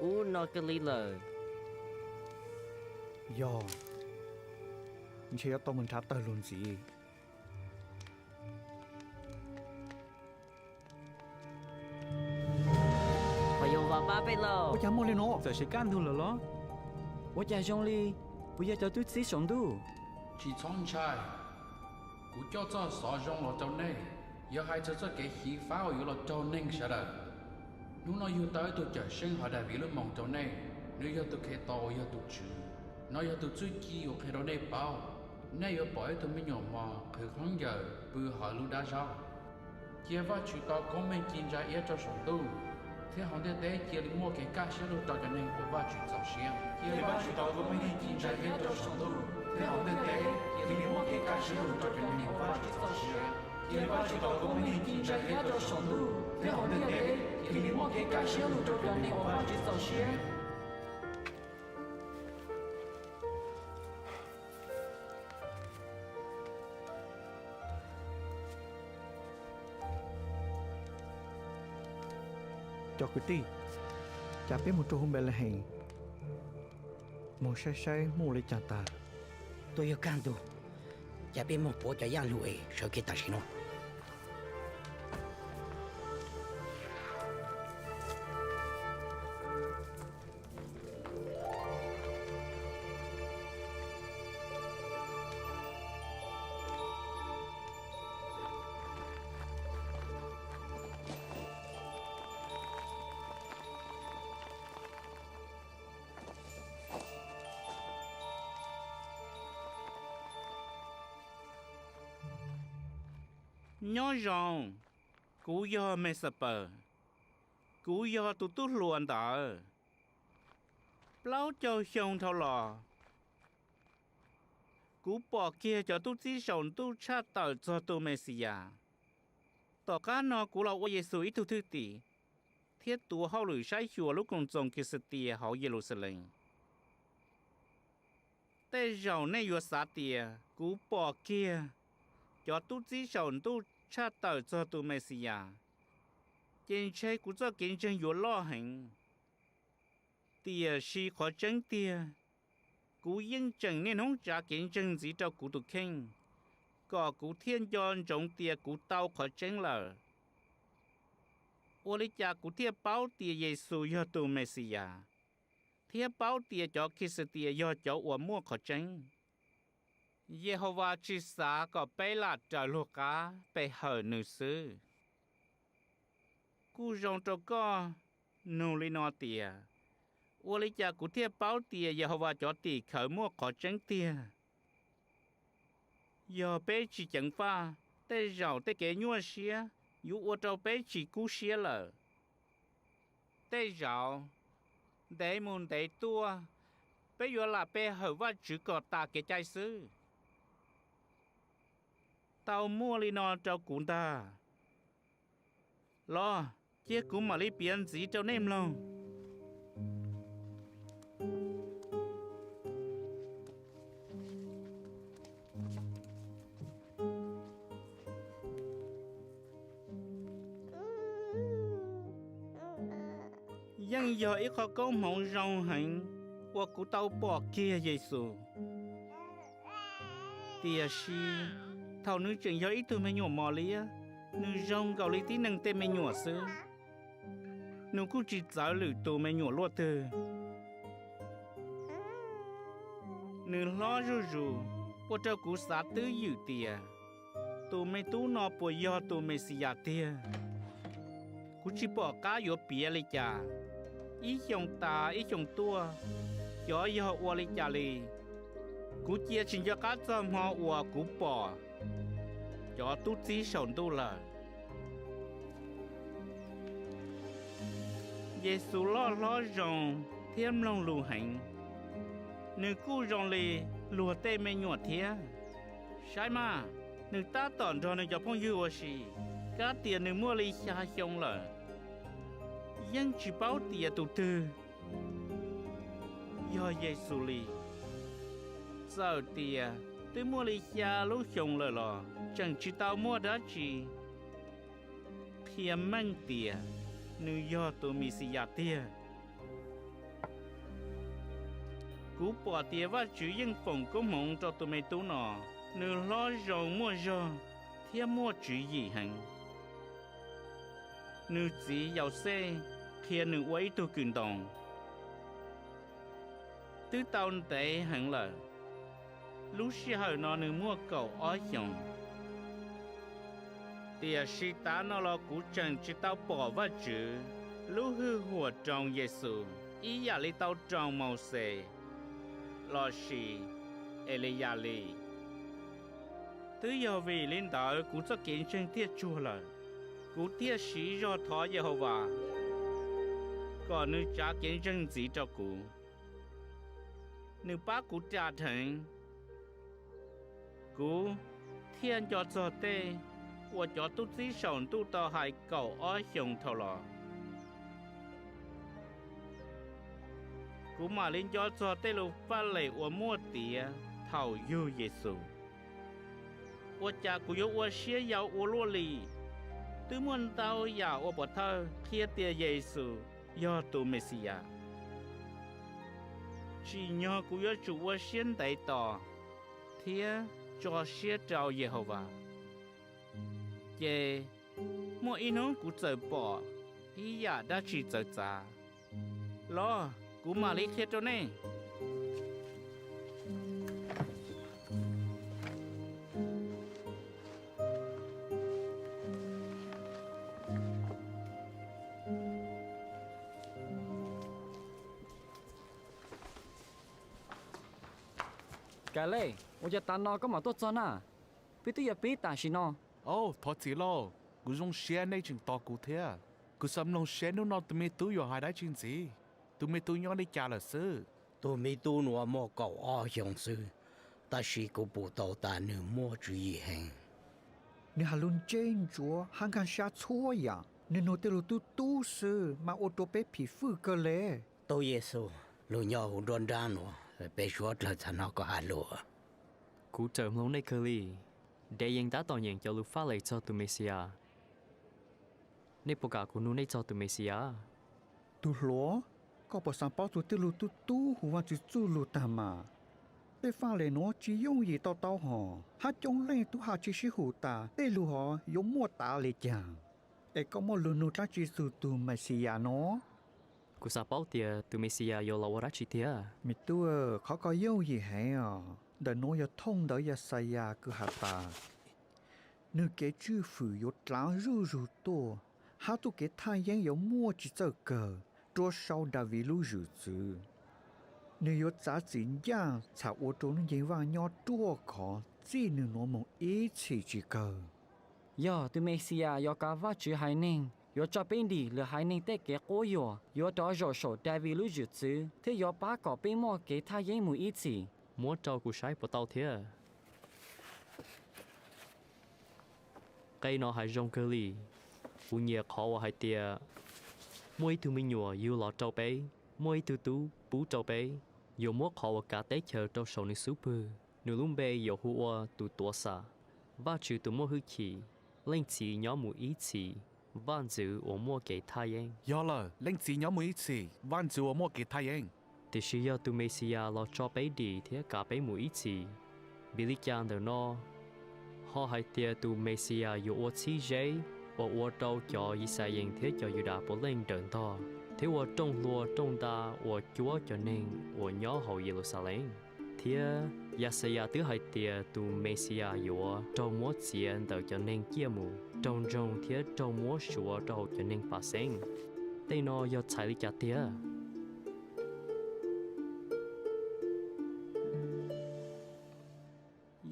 ub no kawg li lawm. Yog, ntshe yuav tau mus nrhav tawg lug ntxiv. Yehauva pab peb lauj. Ua cas muaj li no? Txawm siav kaj ntug lawm los? Ua cas zoo li puas yog cov tub txib saum ntuj? Tsis txhob ntshai, kuv coj txoj xov zoo los rau nej, yog hais txog txoj kev xyiv fab uas yuav los raug neeg sawv daws. Hnub no yug tau ib tug cawm seej hauv Daviv lub moos rau nej, nws yog tus Khetos uas yog tus Tswv. No yog tus txuj ci uas qhia rau nej paub, nej yuav pom ib tug me nyuam mos qhwv khaub ncaws pw hauv lub dab zaub. Cia Vajtswv tau koob meej ci ntsa iab rau saum ntuj, thiab hauv ntiaj teb cia li muaj kev kaj siab lug rau cov neeg uas Vajtswv txaus siab. Cia Vajtswv tau koob meej ci ntsa iab rau saum ntuj, thiab hauv ntiaj teb cia li muaj kev kaj siab lug rau cov neeg uas Vajtswv txaus siab. Cia Vajtswv tau koob meej ci ntsa iab rau saum ntuj, thiab hauv ntiaj teb cia li muaj kev kaj siab lug rau cov neeg uas Vajtswv txaus siab. Cov kwv tij, cas peb mus rau hauv Npelehees, mus saib saib muaj ua li cas tas. Tuaj yog kaj ntug, cas peb mus pauv cov yaj lug es sawv kev tam sim no. Nyob zoo, kuv yog Mexapaws, kuv yog tus tub hluas ntawd. Plaub caug xyoo dhau los, kuv pom kiag cov tub txib saum ntuj tshaj tawm txog tus Mexiyas. Tom qab no kuv los ua Yexus ib tug thwj tim, thiab tuav hauj lwm saib xyuas lub Koom Txoos Kixatias hauv Yeluxalees. Tej zaum nej yuav xav tias kuv pom kiag cov tub txib saum ntuj tshaj tawm txog tus Mexiyas, ces ntshe kuv txoj kev ntseeg yuav loj heev. Tiam sis qhov tseeb tiag, kuv yeej tseem niaj hnub tsav kev ntseeg ntxiv rau kuv tus kheej, kom kuv thiaj nco ntsoov tias kuv tau qhov tseeb lawm. Ua li cas kuv thiaj paub tias Yexus yog tus Mexiyas, thiab paub tias cov Kixatias yog cov uas muaj qhov tseeb? Yehauvas tsis xav kom peb lam raws luag qab pe hawm nws xwb. Kuj zoo rau koj nug li no tias, ua li cas kuv thiaj paub tias Yehauvas cov tim khawv muaj qhov tseeb tiag? Yog peb tsis ceev faj, tej zaum tej kev nyuaj siab yuav ua rau peb tsis kub siab lawm. Tej zaum, ntev mus ntev tuaj, peb yuav lam pe hawm Vajtswv kom tas kev cai xwb. Tau muaj li no rau kuv ntag. Los, cia kuv mam li piav ntxiv rau nej mloog. Yeej yog ib qho koob hmoov zoo heev uas kuv tau pom kiag Yexus. Tiam sis, thaum nws tseem yog ib tug me nyuam mos liab, nws zoo nkaus li tib neeg tej me nyuam xwb. Nws kuj tsis txawv lwm tus me nyuam luaj twg. Nws hlob zuj zus, ua rau kuv xav twb ywm tias, tus me tub no puas yog tus Mexiyas tiag? Kuv tsis pom qab yuav piav li cas. Ib xyoos tas ib xyoos tuaj, xyov yog ua li cas li, kuv cia tsis nco qab txoj hmo uas kuv pom cov tub txib saum ntuj lawm. Yexus loj hlob zoo thiab mloog lus heev, nws kuj zoo li luag tej me nyuam thiab. Saib mas, nws tab tom nrog nws cov phooj ywg ua si, kab tias nws muaj li xya xyoo lawm, yeej tsis paub tias tus twg yog Yexus li. Txawm tias twb muaj li xya lub xyoo lawm los tseem tsis tau muaj dab tsi qhia meej tias nws yog tus Mexiyas tiag. Kuv pom tias Vajtswv yeej foom koob hmoov rau tus me tub no. Nws hlob zoo muaj zog thiab muaj tswv yim heev. Nws txiv Yauxej qhia nws ua ib tug kws ntoo. Twb tau ntev heev lawm, lub sij hawm no nws muaj kaum ob xyoos. Tiam sis tav no los kuv tseem tsis tau pom Vajtswv lub hwj huam roos Yexus ib yam li tau roos Mauxes lossis Eliyas li. Twb yog vim li ntawd kuv txoj kev ntseeg thiaj tsuag lawm. Kuv thiaj siv zog thov Yehauvas kom nws tsav kev ntseeg ntxiv rau kuv. Nws pab kuv ras dheev, kuv thiaj nco txog tej uas cov tub txib saum ntuj tau hais kaum ob xyoos dhau los. Kuv mam li nco txog tej lus faj lem uas muaj tiav thaum yug Yexus. Ua cas kuv yuav ua siab yau ua luaj li? Twb muaj ntau yam ua pov thawj qhia tias Yexus yog tus Mexiyas. Tsim nyog kuv yuav tsum ua siab ntev tos thiab tso siab rau Yehauvas. Ces muaj ib hnub kuv txawm pom ib yam dab tsi txawv txav. Los, kuv mam li qhia rau nej. Kalej, ua cas tav no koj mam tuaj txog na? Peb twb yuav pib tam sim no. Au, thov txim lauj, kuv zoo siab nej tseem tos kuv thiab. Kuv xav mloog seb hnub no tus me tub yuav hais dab tsi ntxiv. Tus me tub nyob li cas lawm xwb? Tus me tub nuav muaj kaum ob xyoos xwb, tab sis kuv pum tau tas nws muaj tswv yim heev. Nws hais lus ntse ntsuav hab nkag sab txhua yam. Nws nug tej lus tub tub xwb mas ua rua peb phim fwj kawg le. Tub Yexus, lug nyob huv nruab nrab nuav, peb suav dlawg txhaj hnov koj has lug. Kuv txawm mloog nej kawg li. Dev yeej tab tom nyeem cov lus faj lem txog tus Mexiyas. Nej puas kam kuv nug nej txog tus Mexiyas? Tug hluas, koj puas xaav paub txug tej lug tub tub huv Vaajtswv txuj lug taag mas? Tej faj lem nuav tsi yooj yim to taub hos, hab coob leej tub has tsi sib hum tas tej lug hov yuav muaj tav le caag. Es koj muaj lug nug dlaab tsi txug tug Mexiyas nuav? Kuv xav paub tias tus Mexiyas yuav los ua dab tsi tiag. Me tub, qhov ko yooj yim heev os. Ntawm nuav yog thooj ntawv Yaxayas kws has tas, nwg kev tswj fwm yuav dlaav zuj zug tuaj, hab txuj kev thaj yeeb yuav muaj tsi txawj kawg rua sau Daviv lub zwm txwv. Nwg yuav txav txim ncaaj txham ua rua lub nceeg vaaj nyob ruaj khov txij nwg nuav moog ib txhis tsi kawg. Yog tus Mexiyas yuav kav Vaajtswv haiv neeg, yuav tso peb nrim lwm haiv neeg tej kev quab yuam, yuav rov zaum saum Daviv lub zwm txwv thiab yuav pab kom peb muaj kev thaj yeeb mus ib txhis. Muab rau kuv saib puas tau thiab. Qe no hais zoo kawg li. Kuv nyiam qhov uas hais tias muaj ib tug me nyuam yug los rau peb, muaj ib tug tub pub rau peb, yuav muab qhov uas kav teb chaws rau saum nws xub pwg. Nws lub npe yuav hu ua tus tuav xam, Vaajtswv tus muaj hwj chim, Leej Txiv nyob mus ib txhis, Vaaj Ntxwv uas muaj kev thaj yeeb. Yog lawm, Leej Txiv nyob mus ib txhis, Vaaj Ntxwv uas muaj kev thaj yeeb. Tiam sis yog tus Mexiyas los tso peb dim thiab kav peb mus ib txhis. Vim li cas ntawm no ho hais tias tus Mexiyas yuav ua txhib zeb uas ua rau cov Yixalayees thiab cov Yudas puav leej nrawm ntog, thiab ua rooj hlua rooj nta uas cuab cov neeg uas nyob hauv Yeluxalees? Thiab Yaxayas twb hais tias tus Mexiyas yuav raug muab txiav ntawm cov neeg ciaj mus, raug ntsoog thiab raug muab suav rau hauv cov neeg pam xeeb. Tej no yog txhais li cas tiag?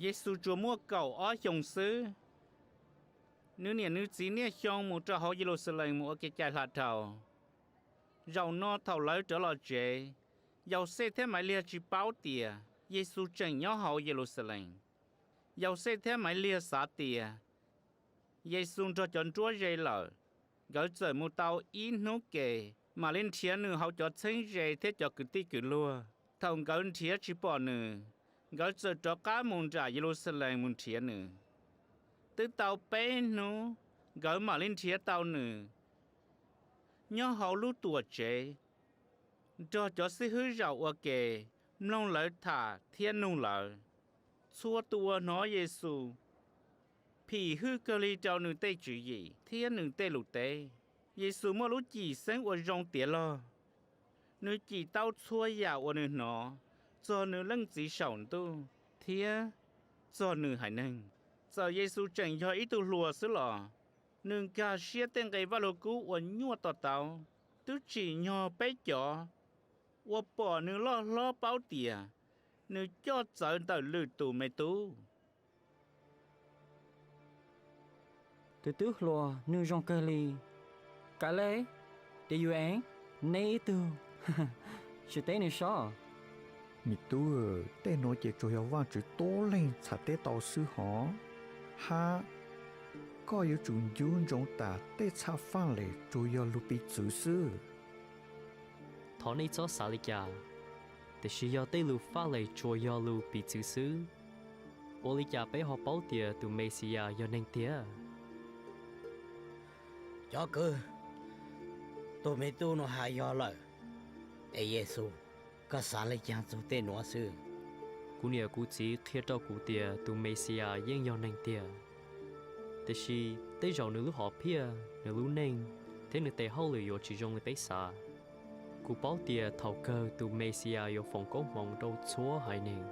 Yexus tsuas muaj kaum ob xyoos xwb. Nws niam nws txiv niaj xyoo mus rau hauv Yeluxalees mus ua kev cai hla dhau. Zaum no thaum lawv rov los tsev, Yauxej thiab Maivliag tsis paub tias Yexus tseem nyob hauv Yeluxalees. Yauxej thiab Maivliag xav tias Yexus nrog cov nruab ze lawm, nkawd txawm mus tau ib hnub ke, mam li nrhiav nws hauv cov txheeb ze thiab cov kwv tij kwv luag. Thaum nkawd nrhiav tsis pom nws, nkawd txawm rov qab mus nram Yeluxalees mus nrhiav nws. Twb tau peb hnub, nkawd mam li nrhiav tau nws nyob hauv lub tuam tsev, nrog cov xib hwb zaum ua ke mloog lawv tham thiab nug lawv. Txhua tus uas hnov Yexus phim hwj kawg li rau nws tej tswv yim thiab nws tej lus teb. Yexus muaj lub Cim xeeb uas zoo tiav log, nws cim tau txhua yam uas nws hnov txog nws Leej Txiv saum ntuj thiab txog nws haiv neeg. Txawm Yexus tseem yog ib tug hluas xwb los nws nkag siab tej nqe Vajluskub uas nyuaj to taub. Twb tsim nyog peb cov uas pom nws loj hlob paub tias nws coj txawv ntawm lwm tus me tub. Tus tub hluas, nws zoo kawg li. Kav le, Tias Yus Eev, neb ib tug tsis teb nws sob. Me tub, tej nuav ces tsuas yog Vajtswv tuab leeg txhais teb tau xwb hov. Hab, koj yuav tsum ncu ntsoov tas tej txhaj faj lem tsuas yog lug piv txwv xwb. Thov nej txhob xav li cas, tiam sis yog tej lug faj lem tsuas yog lug piv txwv xwb, ua li cas peb ho paub tias tus Mexiyas yog neeg tiag? Cov kwv, tus me tub nuav has yog lawm. Es Yexus, koj xav le caag txug tej nuav xwb? Kuv niam kuv txiv qhia rau kuv tias tus Mexiyas yeej yog neeg tiag, tiam sis tej zaum nws lub hom phiaj, nws lub neej thiab nws tes hauj lwm yuav tsis zoo li peb xav. Kuv paub tias thaum kawg tus Mexiyas yuav foom koob hmoov rau txhua haiv neeg.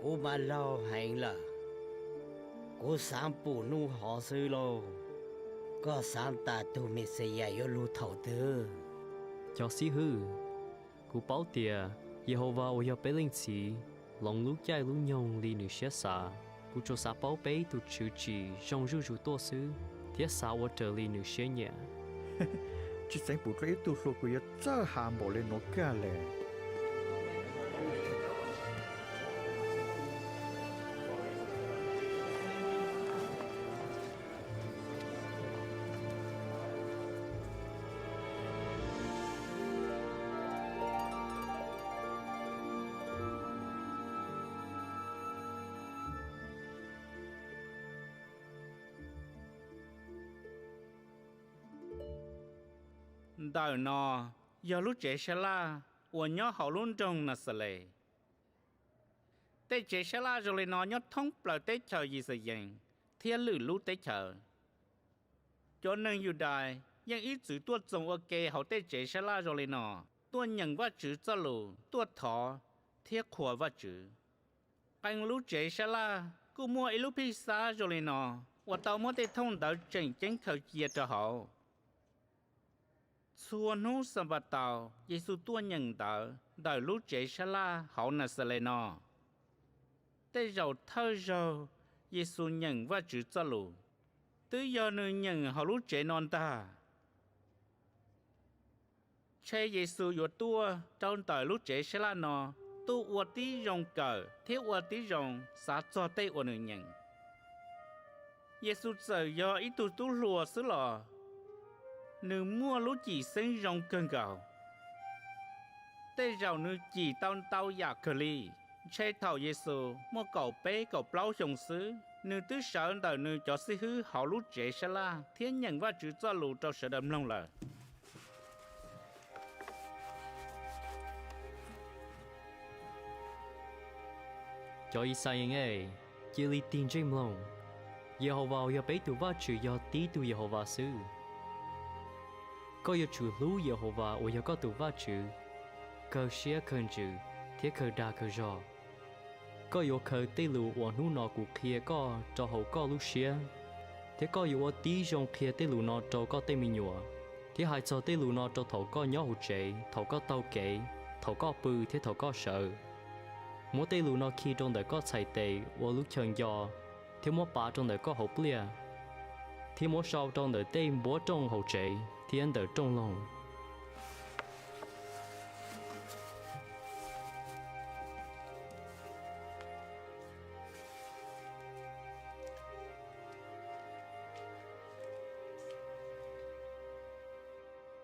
Kuv mas laug heev lawm, kuv xaav pum nub hov xwb lauj. Koj xaav tas tug Mexiyas yuav lug thaum twg? Cov xib hwb, kuv paub tias Yehauvas uas yog peb Leej Txiv hloov lub caij lub nyoog li nws siab xav. Kuv tsuas xav paub peb ib tug tswv tsim zoo zuj zus tuaj xwb thiab xav ua raws li nws siab nyiam. Tsis xeev pum dlua ib tug hluas kws yuav txawj has npaum le nuav kag le. Ntawm no yog lub tsev sab laj uas nyob hauv lub nroog Naxales. Tej tsev sab laj zoo li no nyob thoob plaws teb chaws Yixalayees thiab lwm lub teb chaws. Cov neeg Yudais yeej ib txwm tuaj txoos ua ke hauv tej tsev sab laj zoo li no, tuaj nyeem Vajtswv txoj lus, tuaj thov thiab qhuas Vajtswv. Qee lub tsev sab laj kuj muaj ib lub phij xab zoo li no uas tau muab tej thooj ntawv tseem ceeb khaws cia rau hauv. Txhua hnub Xanpataus Yexus tuaj nyeem ntawv ntawm lub tsev sab laj hauv Naxales no. Tej zaum thawj zaug Yexus nyeem Vajtswv txoj lus twb yog nws nyeem hauv lub tsev no ntag. Ntshe Yexus yuav tuaj rau ntawm lub tsev sab laj no tuaj ua tib zoo kawm thiab ua tib zoo xav txog tej uas nws nyeem. Yexus txawm yog ib tug tub hluas xwb los nws muaj lub cim xeeb zoo kawg nkaus. Tej zaum nws cim tau ntau yam kawg li. Ntshe thaum Yexus muaj kaum peb kaum plaub xyoo xwb, nws twb sawv ntawm nws cov xib hwb hauv lub tsev sab laj thiab nyeem Vajtswv txoj lus rau sawv daws mloog lawm. Cov Yixalayees, cia li tig ntsej mloog! Yehauvas uas yog peb tus Vajtswv yog tib tug Yehauvas xwb. Koj yuav tsum hlub Yehauvas uas yog koj tus Vajtswv kawg siab kawg ntsws thiab kawg dag kawg zog. Koj yuav khaws tej lus uas hnub no kuv qhia koj rau hauv koj lub siab, thiab koj yuav ua tib zoo qhia tej lus no rau koj tej me nyuam, thiab hais txog tej lus no rau thaum koj nyob hauv tsev, thaum koj taug kev, thaum koj pw thiab thaum koj sawv. Muab tej lus no khi rau ntawm koj txhais tes ua lub chaw nco, thiab muab pav rau ntawm koj hauv pliaj, thiab muab sau rau ntawm tej npuab rooj hauv tsev thiab ntawm rooj loog.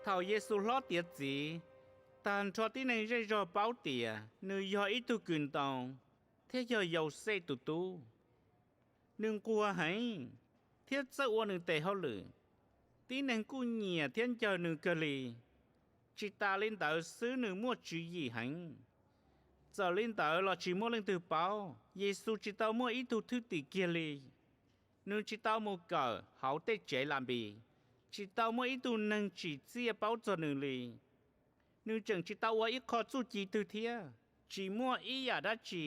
Thaum Yexus hlob tiav txiv, tag nrho tib neeg zej zog paub tias nws yog ib tug kws ntoo thiab yog Yauxej tus tub. Nws nquag heev thiab txawj ua nws tes hauj lwm. Tib neeg kuj nyiam thiab ncawg nws kawg li. Tsis tas li ntawd xwb, nws muaj tswv yim heev. Txawm li ntawd los tsis muaj leej twg paub, Yexus tsis tau muaj ib tug thwj tim kiag li. Nws tsis tau mus kawm hauv tej tsev la npis, tsis tau muaj ib tug neeg tsim txiaj paub txog nws li. Nws tseem tsis tau ua ib qho txuj ci twg thiab. Tsis muaj ib yam dab tsi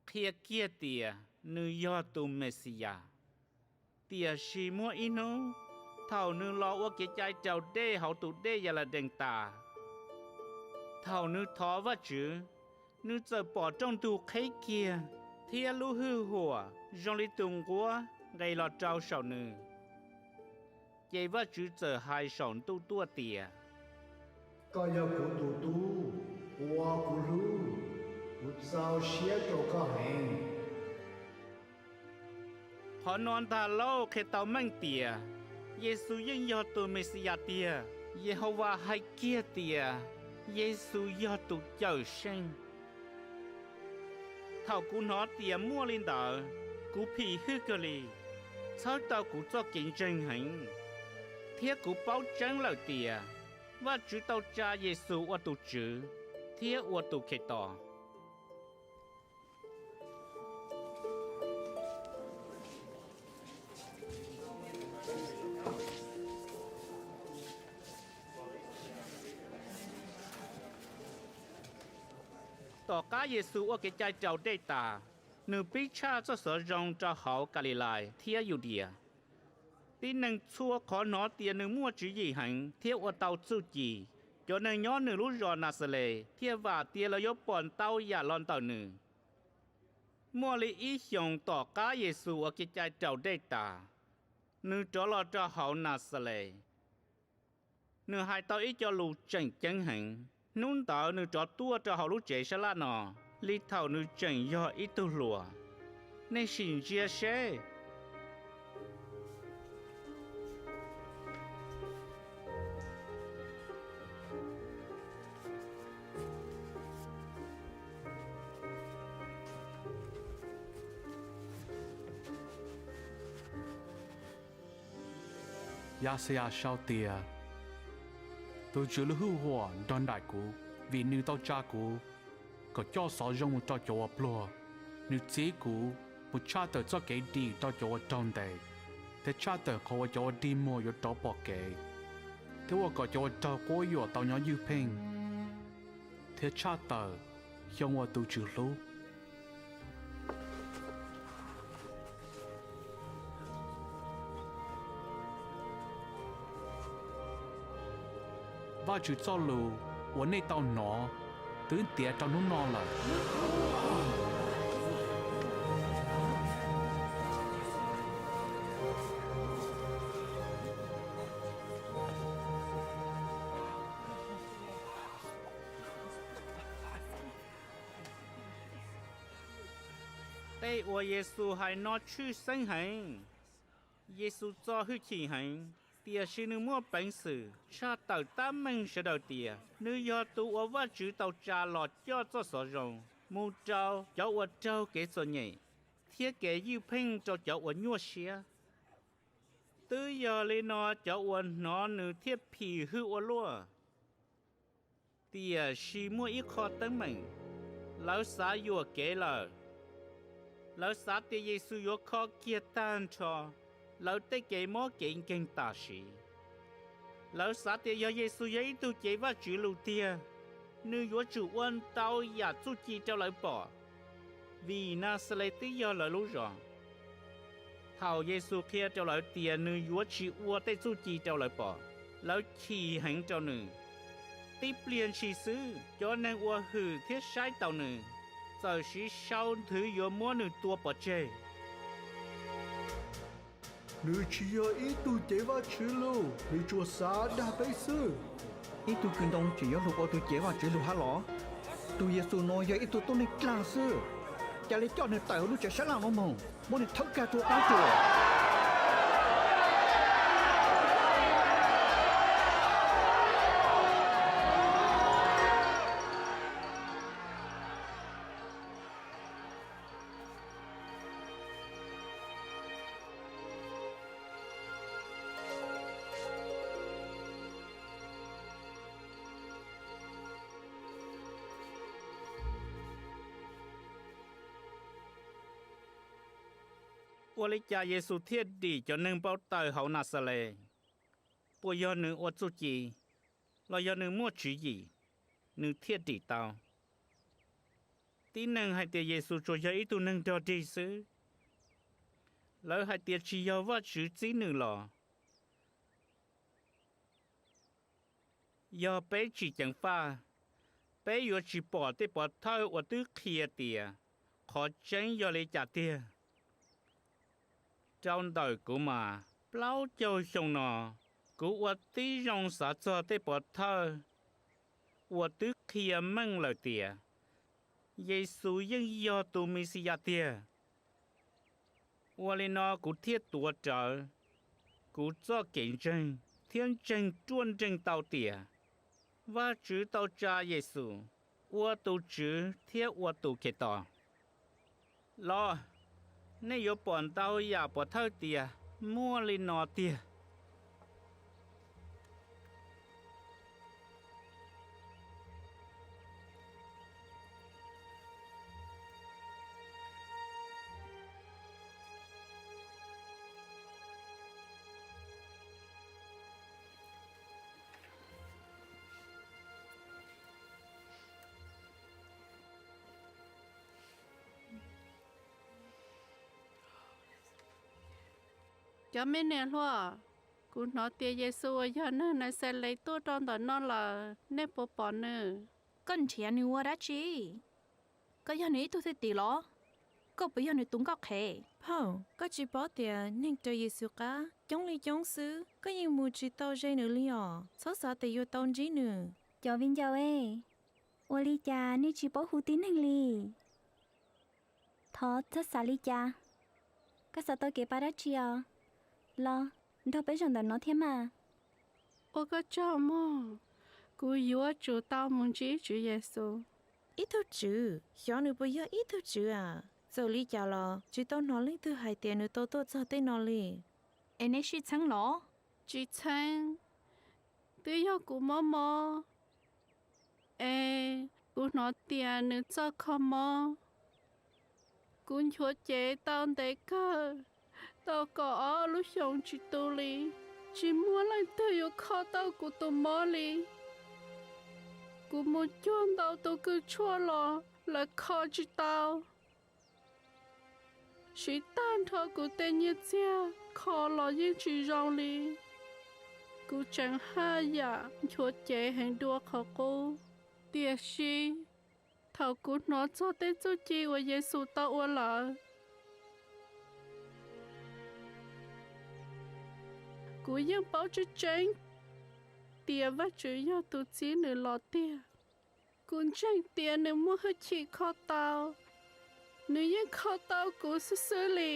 qhia kiag tias nws yog tus Mexiyas. Tiam sis muaj ib hnub, thaum nws los ua kev cai raus dej hauv tus dej Yaladees tas, thaum nws thov Vajtswv, nws txawm pom rooj ntug qheb kiag, thiab lub hwj huam zoo li tus nquab nqes los rau saum nws. Ces Vajtswv txawm hais saum ntuj tuaj tias: Koj yog kuv tus Tub, uas kuv hlub, kuv txaus siab rau koj heev. Qhov no ntag lauj, qhia tau meej tias Yexus yeej yog tus Mexiyas tiag. Yehauvas hais kiag tias Yexus yog tus Cawmseej. Thaum kuv hnov tias muaj li ntawd, kuv phim hwj kawg li, txhawb tau kuv txoj kev ntseeg heev, thiab kuv paub tseeb lawm tias Vajtswv tau tsa Yexus ua tus Tswv thiab ua tus Khetos. Tom qab Yexus ua kev cai raus dej tas, nws pib tshaj txoj xov zoo rau hauv Kalilais thiab Yudias. Tib neeg txhua qhov hnov tias nws muaj tswv yim heev thiab ua tau txuj ci. Cov neeg nyob nws lub zos Naxales thiaj vam tias lawv yuav pom ntau yam los ntawm nws. Muaj li ib xyoos tom qab Yexus ua kev cai raus dej tas, nws rov los rau hauv Naxales. Nws hais tau ib co lus tseem ceeb heev. Hnub ntawd nws rov tuaj rau hauv lub tsev sab laj no li thaum nws tseem yog ib tug hluas. Nej sim ntsia seb. Yaxayas sau tias: Tus Tswv lub hwj huam nrog nraim kuv, vim nws tau tsa kuv kom coj xov zoo mus rau cov uas pluag. Nws txib kuv mus tshaj tawm txoj kev dim rau cov uas raug ntes, thiab tshaj tawm qhov uas cov uas dig muag yuav rov pom kev, thiab ua kom cov uas raug quab yuam tau nyob ywj pheej, thiab tshaj tawm xyoo uas tus Tswv hlub. Vajtswv txoj lus uas nej tau hnov twb ntiav rau hnub no lawm. Tej uas Yexus hais no tshwj xeeb heev. Yexus txo hwj chim heev, tiam sis nws muaj peev xwm tshaj tawm tab meeg sawv daws tias nws yog tus uas Vajtswv tau tsa los coj txoj xov zoo mus rau cov uas raug kev txom nyem thiab kev ywj pheej rau cov uas nyuaj siab. Twb yog li no cov uas hnov nws thiaj phim hwj ua luaj. Tiam sis muaj ib qho teeb meem, lawv xav yuam kev lawm. Lawv xav tias Yexus yuav kho kiag tag nrho lawv tej kev mob kev nkeeg tam sim. Lawv xav tias yog Yexus yog ib tug cev Vajtswv lus tiag, nws yuav tsum ua ntau yam txuj ci rau lawv pom, vim Naxales twb yog lawv lub zos. Thaum Yexus qhia rau lawv tias nws yuav tsis ua tej txuj ci rau lawv pom, lawv chim heev rau nws. Tib pliag ntshis xwb, cov neeg uas hwm thiab saib taus nws txawm siv sau nthwv yuav muab nws tua pov tseg. Nws tsis yog ib tug cev Vajtswv lus, nws tsuas xav dag peb xwb. Ib tug kws ntoo tseem yuav luag ua tus cev Vajtswv lus hab los? Tus Yexus no yog ib tug tuab neeg dlaag xwb. Ca le coj nws tawm hauv lub tsev sab laj no moog, muab nws thawb kag rua qaab tsuas. Ua li cas Yexus thiaj dim cov neeg npau taws hauv Naxales? Puas yog nws ua txuj ci, los yog nws muaj tswv yim, nws thiaj dim tau? Tib neeg hais tias Yexus tsuas yog ib tug neeg dog dig xwb, lawv hais tias tsis yog Vajtswv txib nws los. Yog peb tsis ceev faj, peb yuav tsis pom tej pov thawj uas twb qhia tias qhov tseeb yog li cas tiag. Rau ntawm kuv mas, plaub caug xyoo no, kuv ua tib zoo xav txog tej pov thawj uas twb qhia meej lawm tias Yexus yeej yog tus Mexiyas tiag. Ua li no kuv thiaj tuav rawv kuv txoj kev ntseeg thiab ntseeg ruaj nreeg tau tias Vajtswv tau tsa Yexus ua tus Tswv thiab ua tus Khetos. Los, nej yuav pom ntau yam pov thawj tias muaj li no tiag. Cov me niam hluas, kuv hnov tias Yexus uas yog neeg Naxales tuaj rau ntawm no lawm, nej puas pom nws? Koj nrhiav nws ua dab tsi? Koj yog nws ib tug thwj tim los? Koj puas yog nws tus nkauj qhev? Phauj, koj tsis paub tias neeg raws Yexus qab coob li coob xwb, koj yeej mus tsis tau ze nws li os. Txhob xav tias yuav tau ntsib nws. Cov viv ncaus, ua li cas nej tsis paub hu tib neeg li? Thov txhob xav li cas. Koj xav tau kev pab dab tsi os? Los, nrog peb zaum ntawm no thiab mas. Ua koj tsaug mog, kuv yuav tsum tau mus ntsib Tswv Yexus. Ib tug tswv? Xyov nws puas yog ib tug tswv a. Txawm li cas los tsis tau hnov leej twg hais tias nws tau tuaj txog tej no li. Es neb sib txheeb los? Tsis txheeb, twb yog kuv mob mob es kuv hnov tias nws txoj kho mob. Kuv nchuav cev tau ntev kawg, tau kaum ob lub xyoos tsis tu li, tsis muaj leej twg yuav kho tau kuv tus mob li. Kuv mus cuag ntau tus kws tshuaj los lawv kho tsis tau. Siv tag nrho kuv tej nyiaj txiag kho los yeej tsis zoo li. Kuv tseem haj yam nchuav cev heev dua qhov qub. Tiam sis thaum kuv hnov txog tej txuj ci uas Yexus tau ua lawm, kuv yeej paub tseeb tseeb tias Vajtswv yog tus txib nws los tiag. Kuv ntseeg tias nws muaj hwj chim kho tau. Nws yeej kho tau kuv xwb xwb li.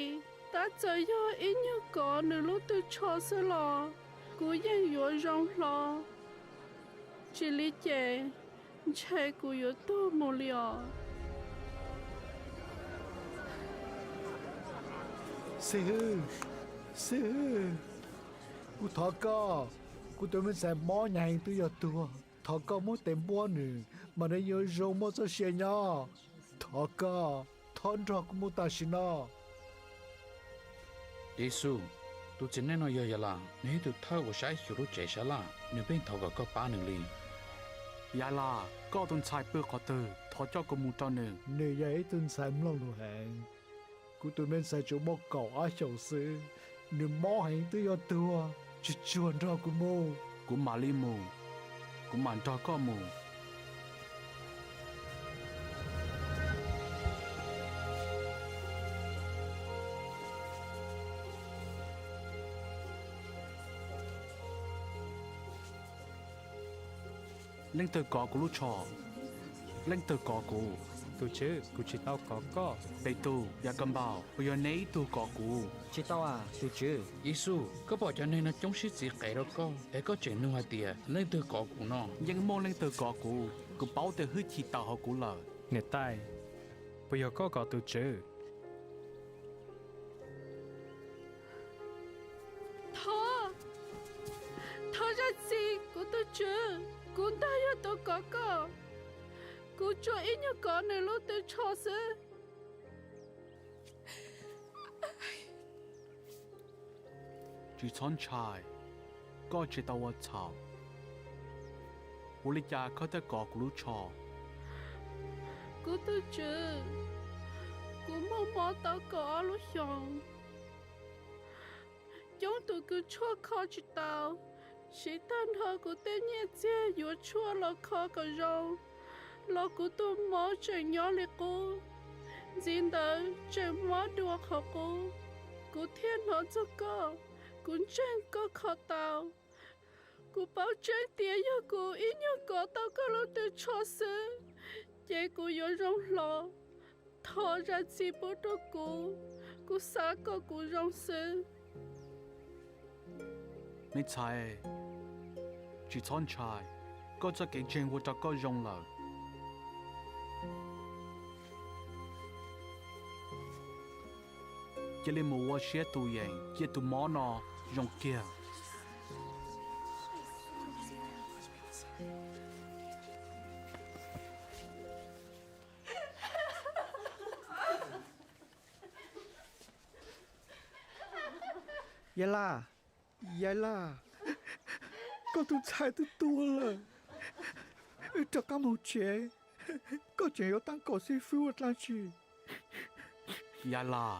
Tab txawm yog ib nyuag kov nws lub tw tsho xwb los kuv yeej yuav zoo hlo. Tsis li ces ntshe kuv yuav tuag mus li os. Xib hwb, xib hwb, kuv thov koj, kuv tus me ntxhais mob hnyav heev twb yuav tuag. Thov koj muab tes npuab nws mas nws yuav zoo muaj txoj sia nyob. Thov koj, thov nrog kuv mus tam sim no. Yexus, tus txiv neej no yog Yas Las, nws yog ib tug thawj uas saib xyuas lub tsev sab laj, nws pheej thov kom koj pab nws li. Yas Las, koj tus ntxhais pw qhov twg? Thov coj kuv mus rau nws. Nws yog ib tug ntxhais mloog lus heev. Kuv tus me ntxhais tsuas muaj kaum ob xyoos xwb, nws mob heev twb yuav tuag, tsis tsuag nrog kuv mus. Kuv mam li mus, kuv mam nrog koj mus. Leej twg kov kuv lub tsho? Leej twg kov kuv? Tus Tswv, kuv tsis tau kov koj. Petus, Yakaunpaus, puas yog neb ib tug kov kuv? Tsis tau, tus Tswv. Yexus, koj pom cov neeg no coob siab txi qev rau koj es koj tseem nug hais tias leej twg kov kuv no? Yeej muaj leej twg kov kuv, kuv paub tias hwj chim tawm hauv kuv lawm. Niam tais, puas yog koj kov tus Tswv? Thov, thov zam txim kuv tus Tswv, kuv ntag yog tus kov koj. Kuv tsuas ib nyuag kov nws lub tw tsho xwb. Tsis txhob ntshai, koj tsis tau ua txhaum. Ua li cas koj thiaj kov kuv lub tsho? Kuv tus tswv, kuv muaj mob tau kaum ob lub xyoos. Coob tus kws tshuaj kho tsis tau, siv tag nrho kuv tej nyiaj txiag yuav tshuaj los kho kom zoo, los kuv tus mob tseem nyob li qub. Ntxiv ntawd tseem mob dua qhov qub, kuv thiaj hnov txog koj, kuv ntseeg koj kho tau. Kuv paub tseeb tias yog kuv ib nyuag kov tau koj lub tw tsho xwb, ces kuv yuav zoo hlo. Thov zam txim pub rau kuv, kuv xav kom kuv zoo xwb. Me ntxhais, tsis txhob ntshai, koj txoj kev ntseeg ua rau koj zoo lawm. Cia li mus ua siab tus yeem, cia tus mob no zoo kiag. Yaj Laj, Yaj Laj, koj tus ntxhais twb tuag lawm. Wb rov qab mus tsev, koj tseem yuav tab kaum xib fwb ua dlaab tsi? Yaj Laj,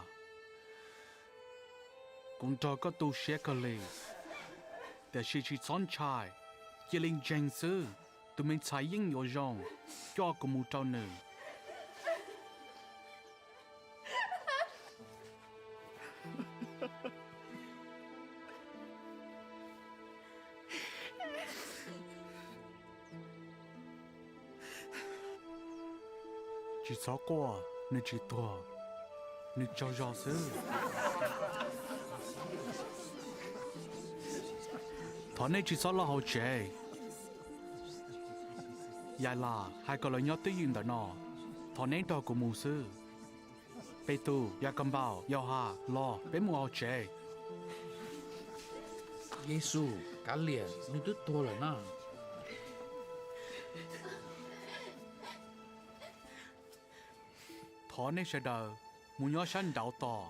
kuv nrog koj tu siab kawg li, tiam sis tsis txhob ntshai, cia li ntseeg xwb, tus me ntxhais yeej yuav zoo, coj kuv mus rau nws. Tsis txhob quaj, nws tsis tuag, nws tsaug zog xwb. Thov nej tsis txhob los hauv tsev. Yaj Laj, hais kom lawv nyob twj ywm ntawm no, thov neb nrog kuv mus xwb. Petus, Yakaunpaus, Yauhas, los peb mus hauv tsev. Yexus, kav liam, nws twb tuag lawm na. Thov nej sawv daws mus nyob sab nraud tos.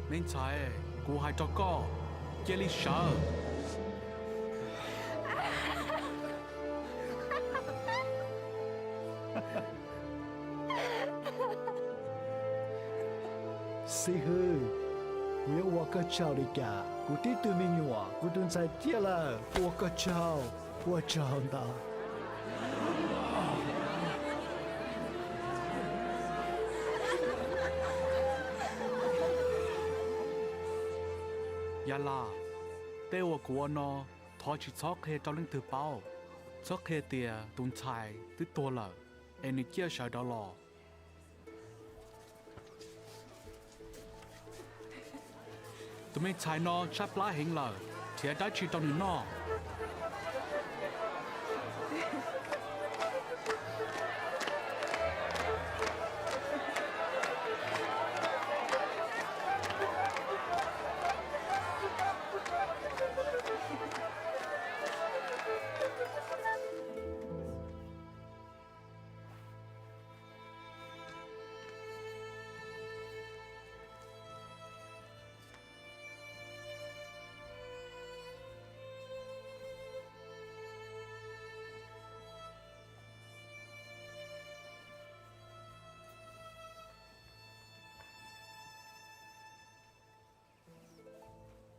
Me ntxhais, kuv hais rau koj, cia li sawv. Xib hwb, kuv yuav ua koj tsaug li cas? Kuv tib tug me nyuam, kuv tus ntxhais ciaj lawm, ua koj tsaug, ua tsaug ntau. Yaj Laj, tej uas kuv ua no, thov tsis txhob qhia rau leej twg paub. Txhob qhia tias tus ntxhais twb tuag lawm, es nws ciaj sawv rov los. Tus me ntxhais no tshaib plab heev lawm, nrhiav dab tsi rau nws noj.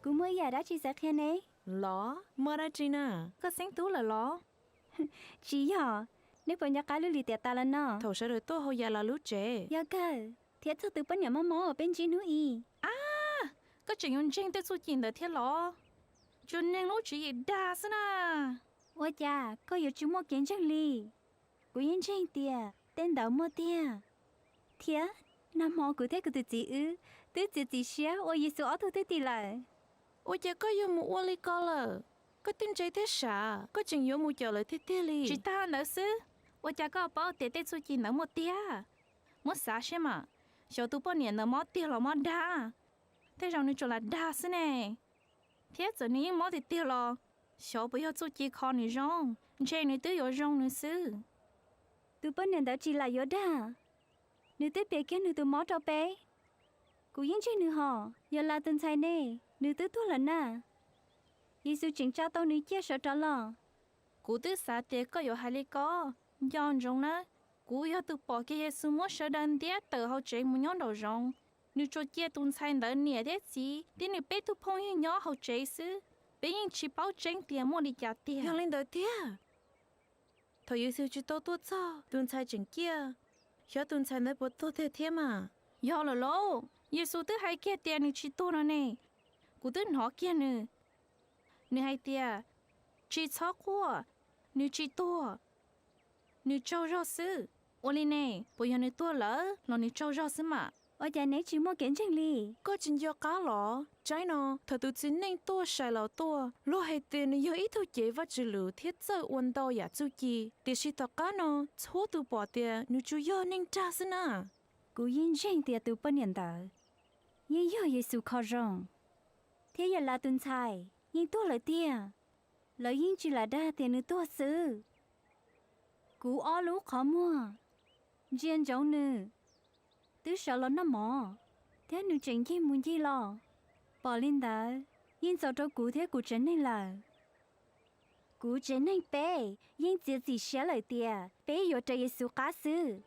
Kuv muaj ib yam dab tsi xav qhia neb. Los, muaj dab tsi na? Koj xeeb tub lawm los? Tsis yog, neb puas nco qab lub lim tiam tas los no? Thaum sawv daws tuaj hauv Yaj Laj lub tsev. Yog kawg, thiab txog tus poj niam mob mob uas peb ntsib hnub i. Ab, koj tseem yuav ntseeg tej txuj ci ntawd thiab los? Tsuas neeg lub tswv yim dag xwb na. Ua cas koj yuav tsis muaj kev ntseeg li? Kuv yeej ntseeg tias tej ntawd muaj tiag, thiab Nag hmo kuv thiab kuv tus txiv wb twb txiav txim siab ua Yexus ob tug thwj tim lawm. Ua cas koj yuav mus ua li ko lawm? Koj twb ntse thiab sav, koj tseem yuav mus cawm lawv tiag tiag li. Tsis tas ntawd xwb, ua cas koj paub tias tej txuj ci ntawd muaj tiag? Muab xav seb mas, xyov tus poj niam ntawd mob tiag los mob dag, tej zaum nws tsuas lam dag xwb ne. Thiab txawm nws yeej mob tiag tiag los, xyov puas yog txuj ci kho nws zoo, ntshe nws twb yuav zoo nws xwb. Tus poj niam ntawd tsis lam yuav dag, nws twb piav kiag nws tus mob rau peb. Kuv yeej ntseeg nws hos, Yos Las tus ntxhais ne, nws twb tuag lawm na. Yexus tseem tsa tau nws ciaj sawv rov los. Kuv twb xav tias koj yuav hais li ko. Nco ntsoov nawb, kuv yog tus pom kiag Yexus muab sawv daws ntiab tawm hauv tsev mus nyob nraum zoov. Nws tsuas cia tus ntxhais ntawd niam thiab txiv thiab nws peb tug phooj ywg nyob hauv tsev xwb. Peb yeej tsis paub tseeb tias muaj li cas tiag. Yog li ntawd tiag, thaum Yexus tsis tau tuaj txog, tus ntxhais tseem ciaj, xyov tus ntxhais ntawd puas tuag tiag thiab mas. Yog lawm lauj, Yexus twb hais kiag tias nws tsis tuag no ne. Kuv twb hnov kiag nws, nws hais tias, tsis txhob quaj, nws tsis tuag, nws tsaug zog xwb. Ua li ne, puas yog nws tuag lawm los nws tsaug zog xwb mas? Ua cas neb tsis muaj kev ntseeg li? Koj tsis nco qab los? Tsaib no, thaum tus txiv neej tuaj sai los tuaj, luag hais tias nws yog ib tug cev Vajtswv lus thiab txawj ua ntau yam txuj ci, tiam sis tom qab no txhua tus pom tias nws tsuas yog neeg rag xwb na. Kuv yeej ntseeg tias tus poj niam ntawd yeej yog Yexus kho zoo, thiab Yos Las tus ntxhais yeej tuag lawm tiag. Lawv yeej tsis lam dag tias nws tuag xwb. Kuv ob lub qhov muag ntsia ntsoov nws twb sawv los noj mov, thiab nws tseem ncig mus ncig los. Pom li ntawd yeej txaus rau kuv thiab kuv tsev neeg lawm. Kuv tsev neeg peb yeej txiav txim siab lawm tias peb yuav raws Yexus qab xwb.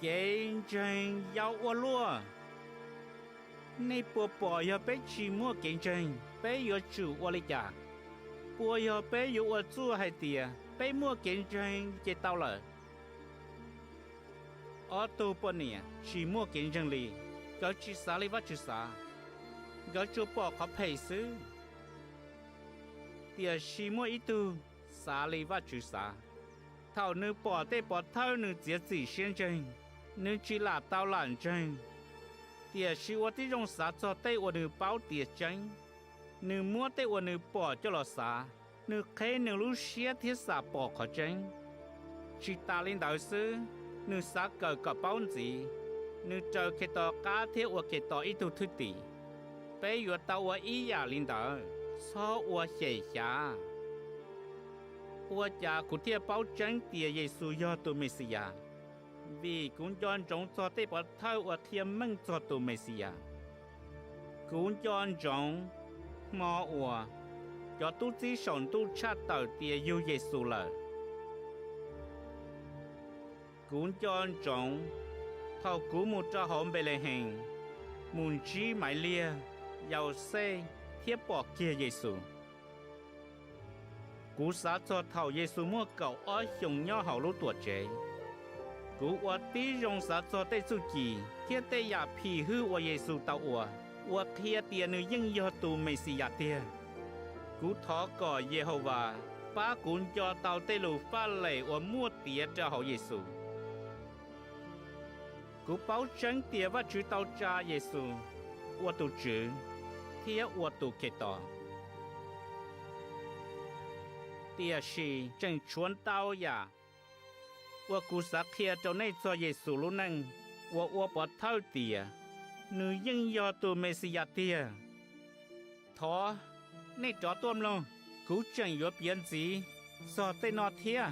Kev ntseeg yau ua luaj. Nej puas pom yog peb tsis muaj kev ntseeg, peb yuav tsum ua li cas? Puas yog peb yuav ua txuj hais tias peb muaj kev ntseeg ces tau lawm? Ob tug poj niam tsis muaj kev ntseeg li, nkawd tsis xav li Vajtswv xav, nkawd tsuas pom qhov phem xwb. Tiam sis muaj ib tug xav li Vajtswv xav. Thaum nws pom tej pov thawj nws txiav txim siab ntseeg, nws tsis lam tau lam ntseeg, tiam sis ua tib zoo xav txog tej uas nws paub tias tseeb. Nws muab tej uas nws pom coj los xav, nws qheb nws lub siab thiab xam pom qhov tseeb. Tsis tas li ntawd xwb, nws xav kawm kom paub ntxiv, nws raws Khetos qab thiab ua Khetos ib tug thwj tim. Peb yuav tau ua ib yam li ntawd, txhob ua xyem xyav. Ua cas kuv thiaj paub tseeb tias Yexus yog tus Mexiyas? Vim kuv nco ntsoov txog tej pov thawj uas qhia meej txog tus Mexiyas. Kuv nco ntsoov hmo uas cov tub txib saum ntuj tshaj tawm tias yug Yexus lawm. Kuv nco ntsoov thaum kuv mus rau hauv Npelehees mus ntsib Maivliag, Yauxej thiab pom kiag Yexus. Kuv xav txog thaum Yexus muaj kaum ob xyoos nyob hauv lub tuam tsev. Kuv ua tib zoo xav txog tej txuj ci thiab tej yam phim hwj uas Yexus tau ua, uas qhia tias nws yeej yog tus Mexiyas tiag. Kuv thov kom Yehauvas pab kuv nco tau tej lus faj lem uas muaj tiav rau hauv Yexus. Kuv paub tseeb tias Vajtswv tau tsa Yexus ua tus Tswv thiab ua tus Khetos. Tiam sis tseem tshuav ntau yam uas kuv xav qhia rau nej txog Yexus lub neej uas ua pov thawj tias nws yeej yog tus Mexiyas tiag. Thov nej rov tuaj mloog, kuv tseem yuav piav ntxiv txog tej no thiab.